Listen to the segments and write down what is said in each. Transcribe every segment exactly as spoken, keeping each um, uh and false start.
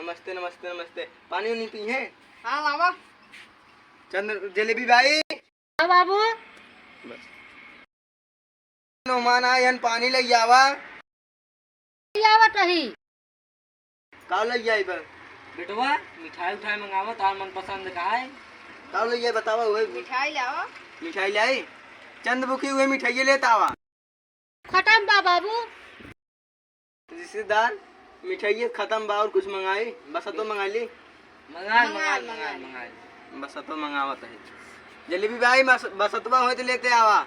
नमस्ते, नमस्ते, नमस्ते। पानी उनी पी है? हाँ, लावा। चंद, जलेबी बाई। हाँ, बाबू। बस। मेहमान आए हन, पानी लइ आवा। लइ आवत ही। का लइ आई बा? बेटवा, मिठाई उठाई मंगावा, तार मनपसंद का है? का लइ आई बतावा, उहे मिठाई लावा। मिठाई लाई? चंद बुकी उहे मिठाइये लेत आवा। खतम बा बाबू। रिश्तेदार, मिठाइये खतम बा, और कुछ मंगाई? बसतो मंगाई ली? मंगाई, मंगाई, मंगाई, मंगाई। बसतो मंगावत है। जलेबी बाई, बस-, बसतवा होय तो लेते आवा।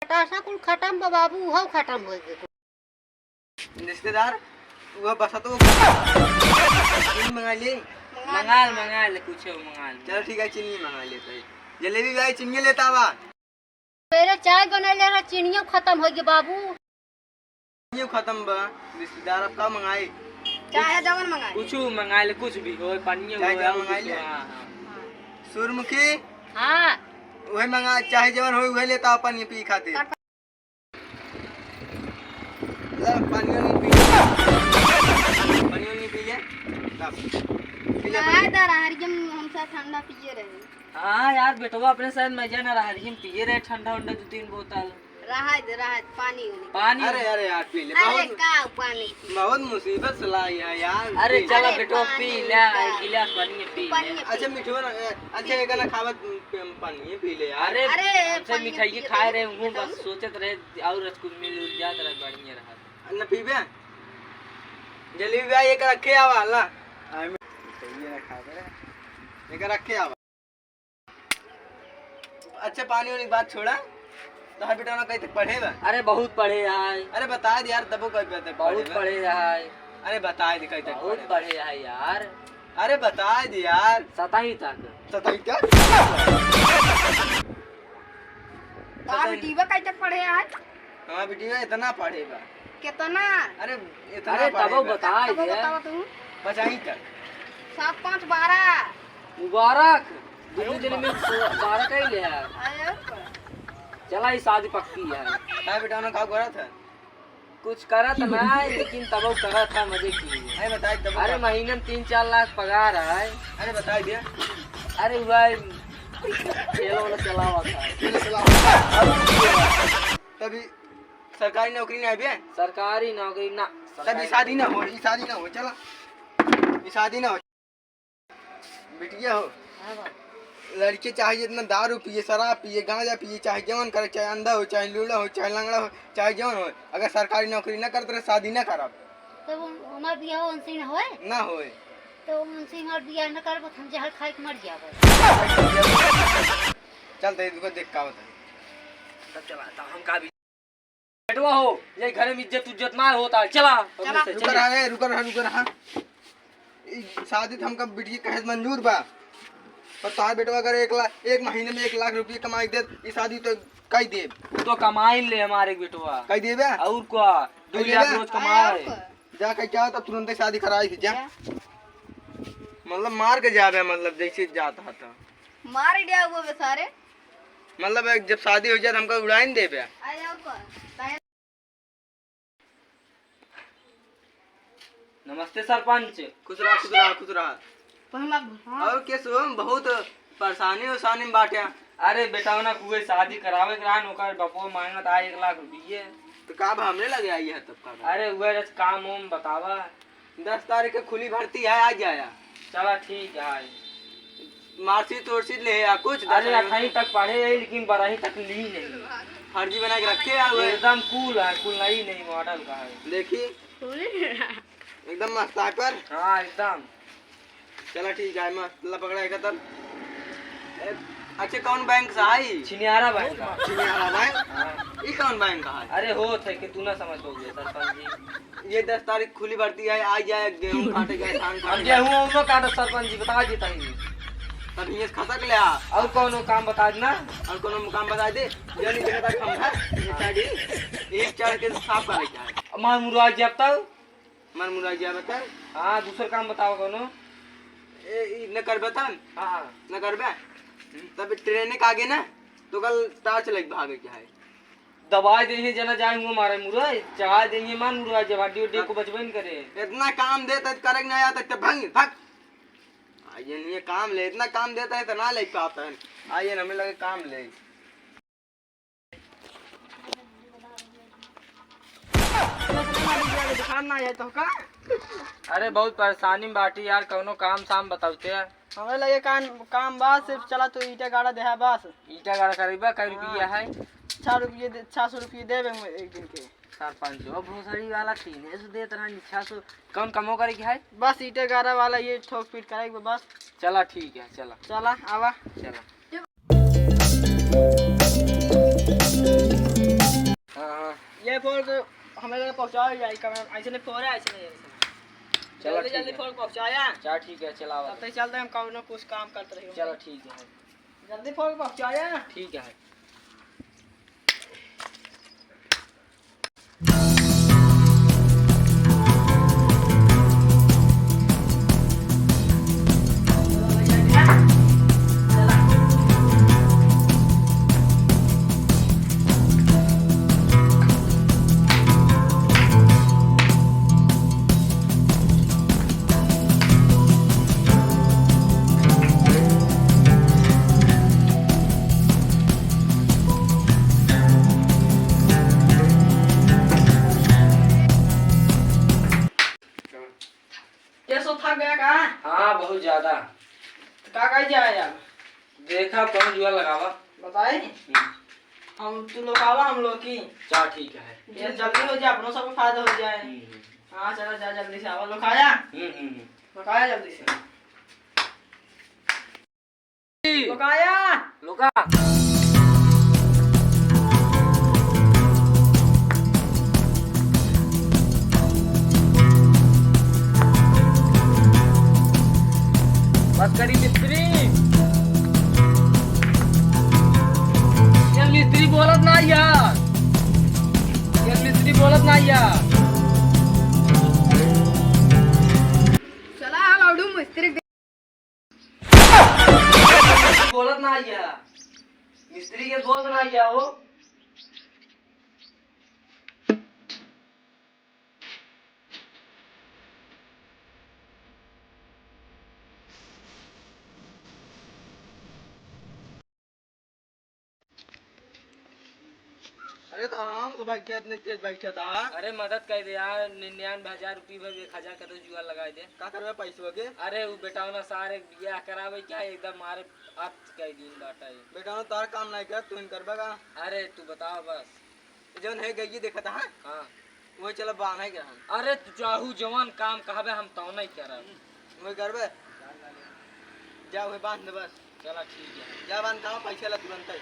बतासा कुल खतम बा बाबू, उहो खतम होइ गए। रिश्तेदार, वो बसतवा चीनी मंगाई ली? मंगाई, मंगाई ले, कुछ मंगाई ले। चलो ठीक है, चीनी मंगाई लेते हैं। जलेबी बाई, चीनी लेता आवा। मेरे चाय बनैले रहा, चीनियो खतम होइ गए बाबू। चीनियो खतम बा, रिश्तेदार, अब का मंगाई? चाहे जवन मंगाई। कुछ मंगाई ले, कुछ भी होय, पानियो चाहे होय, जवन और मंगाई कुछ ले। हाँ, हाँ। सूरमुखी? हाँ। उहे मंगा, चाहे जवन होय, उहे लेता अपन ये पी खातिर। ला, पानियो नहीं पी ले। पानियो नहीं पी ले। ला, पी ले, पी ले। दादा, हरियम हमसे ठंडा पिए रहे। हाँ यार, बेटवा अपने साथ मजा ना रहा, हरियम पिए रहे ठंडा उंडा दो तीन बोतल। रहा दे, रहा दे, पानी उनी। पानी? अरे, अरे यार, पी ले, अरे, बहुत, का पानी? बहुत मुसीबत से लाई है यार, अरे, पी। चला अरे, बेटवा, पानी पी ले, का? एक गिलास पानी पी ले। पानी पी। अच्छा, मिठवा ना, अच्छा, एक ना खावत, पानी पी ले यार। अरे, अरे, हमसे पानी मिठाई पी ले। खाए रहे हूँ, बस सोचत रहे, और कुछ मिल उल जात रहे, बढ़िया रहा। ना पीबे? जलेबी भाई, एक रखे आवा, ला। आ, मिठाई ना खावे। एक रखे आवा। अच्छा, पानी वाली बात छोड़ा, तोहार बेटा ना कहीं तक पढ़े बा? अरे, बहुत पढ़े है। अरे, बता दे यार, तबो कहीं तक पढ़े बहुत बा? पढ़े है। अरे, बता दे कहीं तक बहुत पढ़े बा? पढ़े है यार। अरे, बता दे यार। सताई तक। सताई तक? तोहार बेटीवा कहीं तक पढ़े है? हाँ बेटिया, इतना पढ़े बा। कितना? अरे, इतना अरे, पढ़े तबो बा। बता तबो दे। बतावा तू। पचाई तक। सात पाँच बारह। मुबारक। दो दो दिन में बारह का ही ले आया। आयो। चला, ई शादी पक्की है। हाँ बेटा, उन्हें का करत है? कुछ करत ना है, लेकिन तबो करत है मजे की। अरे बताई, तबो अरे, का? महीने में तीन चार लाख पगार है। अरे बताई दिया। अरे हुआ है, ठेला वाला चलावा था। ठेला चलावा। तभी सरकारी नौकरी ना है बे? सरकारी नौकरी ना, तब ई सरकारी शादी ना हो, ई शादी ना हो, चला। ई शादी ना हो। बिटिया हो। हाँ बाबा। लड़के चाहे जितना दारू पिए, शराब पिए, गांजा पिए, चाहे जवन करे, चाहे अंधा हो, चाहे लूला हो, चाहे लंगड़ा हो, चाहे जवन हो, अगर सरकारी नौकरी ना करत रहे, शादी ना करब। तब हम-, हमार बियाह उनसे ना होए? ना होए। तो उनसे हमार बियाह ना करब, तो हम जहर खाए के मर जाब। चल, तो इनको देख का होता है। तब चला, तब हम का भी बेटवा हो, ये घरे में इज्जत उज्जत ना होता है। चला, चला। पब्लिक से रुका चली। रहा है, रुका रहा, रुका रहा। ई शादी तो हमका बिटिया कहे से मंजूर बा, पर तोहार बेटवा अगर एक लाख, एक महीने में एक लाख रुपये कमाई देत, ई शादी तो कई देब। तो कमाई ले हमारे बेटवा। कई देबे? और का? दो कई लाख देबे? रोज कमाए। और का? जा कई क्या, तब तुरंत शादी कराई थी, जा। जा। मतलब मार के जाबे, मतलब जैसे जात हा तो। मार दिया वो बेचारे। मतलब, एक जब शादी हो जाए, तो हमका उड़ाइन देबे। आ जाओ को, काहे? नमस्ते सरपंच। खुश रहा, खुश रहा, खुश रहा। पहला, हाँ। और के सुन, बहुत परेशानी उरेशानी में बाटे। अरे बेटा, ना कुए शादी करावे के रहा, ओकर बपवा मांगत आ एक लाख रुपये। तो का अब हमरे लगे आई है तब का? अरे, वह रच काम उम बतावा। दस तारीख के खुली भर्ती है, आ जाया। चला ठीक है। मार्कशीट वार्कशीट ले आ कुछ, अरे दस अठाई तक पढ़े है, लेकिन बारहवीं तक ली नहीं। फर्जी बना के रखे है वो। एकदम cool है, cool नहीं, नहीं model का है। देखी। एकदम मस्त है पर। हाँ, एकदम। चला ठीक है, मस्त ला पकड़ा है तब। ए, अच्छा, कौन बैंक से आई? छिनियारा बैंक का। छिनियारा बैंक? हाँ। ई कौन बैंक का है? अरे हो थे कि तू ना समझ पाओगे सरपंच जी। ये दस तारीख खुली भर्ती है, आ जाए, गेहूं काटे जाए, धान अब काटे जाए। गेहूं उहूं काटत सरपंच जी, बता देता ही। तब ये खसक ले आ। और कौनो काम बता देना। और कौनो काम बता दे, जो नहीं देखता खंभा, ये साड़ी, एक चढ़ के साफ करे के है। मार मुरवा जाब तब। मार मुरवा जाब तब। हाँ, दूसर काम बताओ कौनो। ए, ई न करबे तब? हाँ, हाँ। न करबे? तब ट्रेन के आगे ना, तो कल torch लेके भागे के है। दबाइ देइहैं, जना जाए हुआ मारे मुरई, चढ़ाइ देइहैं मान मुरई, जब हड्डी उड्डी को बचबे न करे। इतना काम देत है, करे के ना आता, तब भाग, भाग। आ, ये नहीं है काम ले, इतना काम देता है तो ना ले पाता है। आ, ये हमें लगे काम ले। दुकान ना आए तो का? अरे बहुत परेशानी में बाटी यार, कौनो काम साम बतावते। हमें लगे काम, काम बा, सिर्फ चला तू ईटा गाड़ा देहा बस। ईटा गाड़ा करीबा, कई रुपया है? छह रुपये दे, छह सौ रुपये देबे एक दिन के। सरपंच, वो भोसड़ी वाला तीन सौ देत रहनी, छह सौ। कौन कमो करे के है? बस ईटे गारा वाला ये ठोक पीट करे के बस। चला ठीक है, चला। चला, आवा। चला। हाँ, हाँ। ये फोड़ के हमें लगे पहुँचाओ जाए, कम ऐसे नहीं फोड़े, ऐसे नहीं, ऐसे नहीं। चला, जल्दी, ठीक जल्दी है। फोड़ के पहुँचाया। चला, ठीक है, चला, आवा। तब तक चलते हैं, हम कौनो कुछ काम करते रहिए। चला, ठीक है। जल्दी फोड़ के पहुँचाया। ठीक है। ये सो थक गया का? हाँ, बहुत ज्यादा। तो का कही जाए यार? देखा, कौन जुआ लगावा? बताई? हम्म। हम, तू लोकावा, हम लोकी। चला, ठीक है। ये जल्दी हो जाए, अपनों सबको फायदा हो जाए। हम्म, हम्म। हाँ, चला, जा, जल्दी से आवा, लोकाया। हम्म, हम्म, हम्म। लोकाया जल्दी से। लोकाया। लोका। बस करी मिस्त्री। ये मिस्त्री बोलत ना यार। ये मिस्त्री बोलत ना यार। चला, लाडू मिस्त्री। बोलत ना आइया, मिस्त्री के दोस्त ना आइया हो। अरे तो आराम से भाई, खेत में तेज बैठा था। अरे मदद कर दे यार, निन्यानवे हजार रुपये भर एक हजार का तो जुगाड़ लगाइ दे। का करबे पैसवा के? अरे उ बेटवा ना सारे बियाह करावे क्या, एकदम मारे अत कई दिन बाटा है। बेटवा ना तार काम नहीं कर, तू ही करबे का? अरे तू बताओ बस। जौन है गई देखा था, हाँ? हाँ। वही चला बांधे के हम। अरे तू चाहू जवान काम कहबे हम तौने करब। वही करबे। जा वही बांध दे बस। चला ठीक है। जा बांध का पैसा ला तुरंत ही।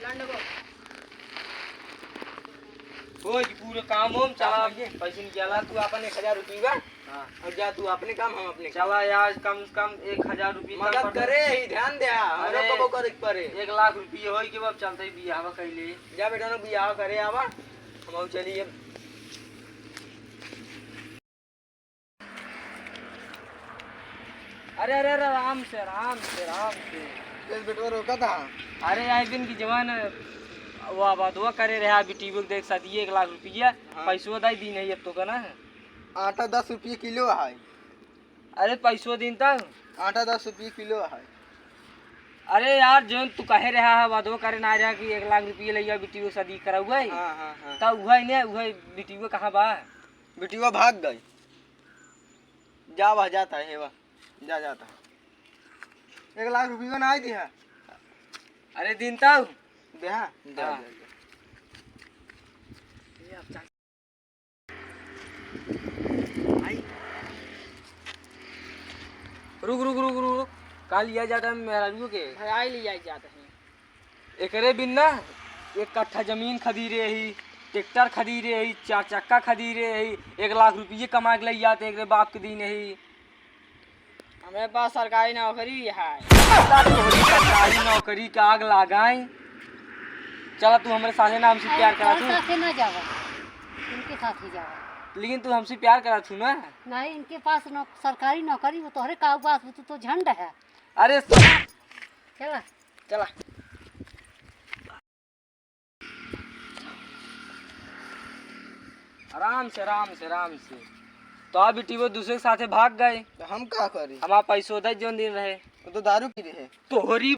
लंडगो। हो जी पूरा काम होम चला। हाँ, भैया। पैसे निकाला तू अपन एक हजार रुपये बा। हाँ। और जा तू अपने काम, हम अपने काम। चला यार, कम से कम एक हजार रुपये मदद करे, ही ध्यान दे, हमरो अरे, कबो करे के परे। एक लाख रुपये होई के बाद चलते ही बियाह कैले। जा बेटा, ना बियाह करे आवा, हम चलिए। अरे, अरे, अरे, आराम से, आराम से, आराम से। तेज बेटवा रोका था। अरे, आई बिन की जवान, वो आबादवा करे रहा, अभी टीवी देख सा दिए एक लाख रुपया, हाँ। पैसो दाई दी नहीं अब तो का ना। आटा दस रुपये किलो है। अरे पैसो दिन तक। आटा दस रुपये किलो है। अरे यार, जोन तू कहे रहा है, वादो करे ना रहा कि एक लाख रुपये ले जाओ, बिटियो शादी कराऊ है। हाँ, हाँ, हाँ। तब वही ने, वही बिटियो कहाँ बा? बिटियो भाग गई। जा वह जाता है, हे वह। जा, जाता। एक लाख रुपये ना आई दिया। अरे दिन तक। दे हाँ। जा, हाँ। जा, जा। ये अब चल। आई। रुक, रुक, रुक, रुक, रुक। का लिया जाता है मेहरारू के? भाई, आई लिया जाता है। एकरे बिन ना एक कट्ठा जमीन खदी रही, ट्रैक्टर खदी रही, चार चक्का खदी रही, एक लाख रुपये कमा के ले जाते एकरे बाप के दिन ही। हमरे पास सरकारी नौकरी है। तोहरी सरकारी नौकरी का आग लगाई। चला तू हमरे साथे ना, हमसे प्यार करा तू। साथे ना जावा, इनके साथ ही जावा। लेकिन तू हमसे प्यार करा तू ना। नहीं, इनके पास नौ-, सरकारी नौकरी हो, तोहरे का बात हो, तू तो झंड है। अरे साला। चला। चला। आराम से, आराम से, आराम से। तो अभी टीबो दूसरे के साथे भाग गए। तो हम का करी? हमारा पैसो दे जौन दिन रहे। वो तो दारू पी रहे। तोहरी